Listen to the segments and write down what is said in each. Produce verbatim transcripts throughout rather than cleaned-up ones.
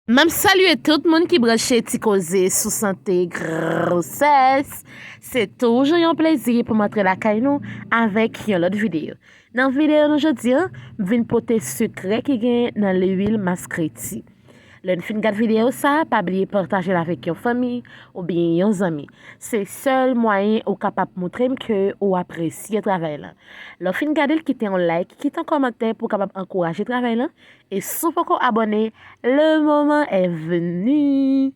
M ap salye tout moun ki branche Ti Koze sou sante gwosès. Se toujou yon plezi pou m antre lakay nou avèk yon lòt videyo. Nan videyo nou jodi a, m vin pote sekrè ki gen nan lwil maskreti. Lè n fin gad videyo sa, pa bliye pataje l avèk yon fanmi oubyen yon zanmi. Se sèl mwayen ou kapab montre m ke ou apresye travay lan. Lè w fin gade l, kite yon like, kite yon kòmantè pou w kapab ankouraje travay lan. E si w poko abòne, le moment est venu.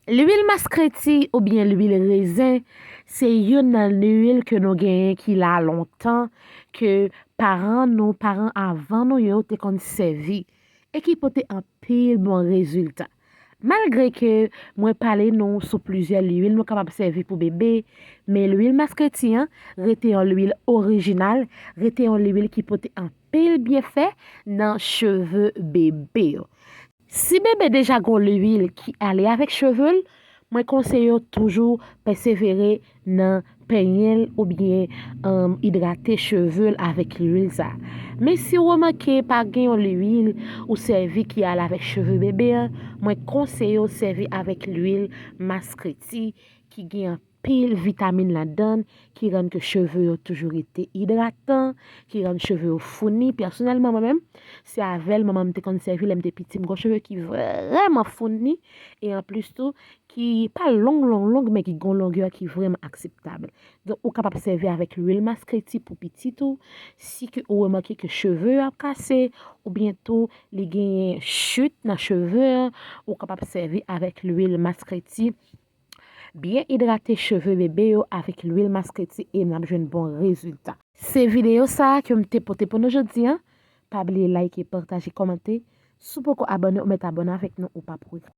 Lwil maskreti oubyen lwil rezen, se youn nan lwil ke nou genyen ki la lontan, ke paran nou, paran avan nou yo te konn sèvi e ki pote anpil bon rezilta. Malgre ke mwen pale nou sou plizyè lwil nou kapab sèvi pou bebe, men lwil maskreti an rete yon lwil orijinal, rete yon lwil ki pote anpil byenfè nan cheve bebe yo. Si bebe deja gen lwil ki ale avèk cheve l, mwen konseye w toujou pèsevere nan penyen l oubyen, um, idrate cheve l avèk lwil sa. Men si w remake pa gen yon lwil ou sèvi ki ale avèk cheve bebe an, mwen konseye w sèvi avèk lwil maskreti ki gen anpil vitamin ladan l, ki rann ke cheve yo toujou rete idratan, ki rann cheve yo founi. Pèsonèlman, mwen menm, se avè l manman m te konn sèvi lè m te piti. M gen cheve ki vrèman founi, e anplis tou, ki pa long, long, long, men ki gen yon longè ki vrèman akseptab. Donk, ou kapab sèvi avèk lwil maskreti pou pitit ou, si ke ou remake ke cheve yo ap kase, oubyen tou, li genyen chit nan cheve an, ou kapab sèvi avèk lwil maskreti. Byen idrate cheve bebe yo avèk lwil maskreti e n ap jwenn bon rezilta. Se videyo sa a ke m te pote pou nou jodi a. Pa bliye like, pataje, kòmante. Si w poko abòne, ou mèt abòne avèk nou, ou p ap regrèt.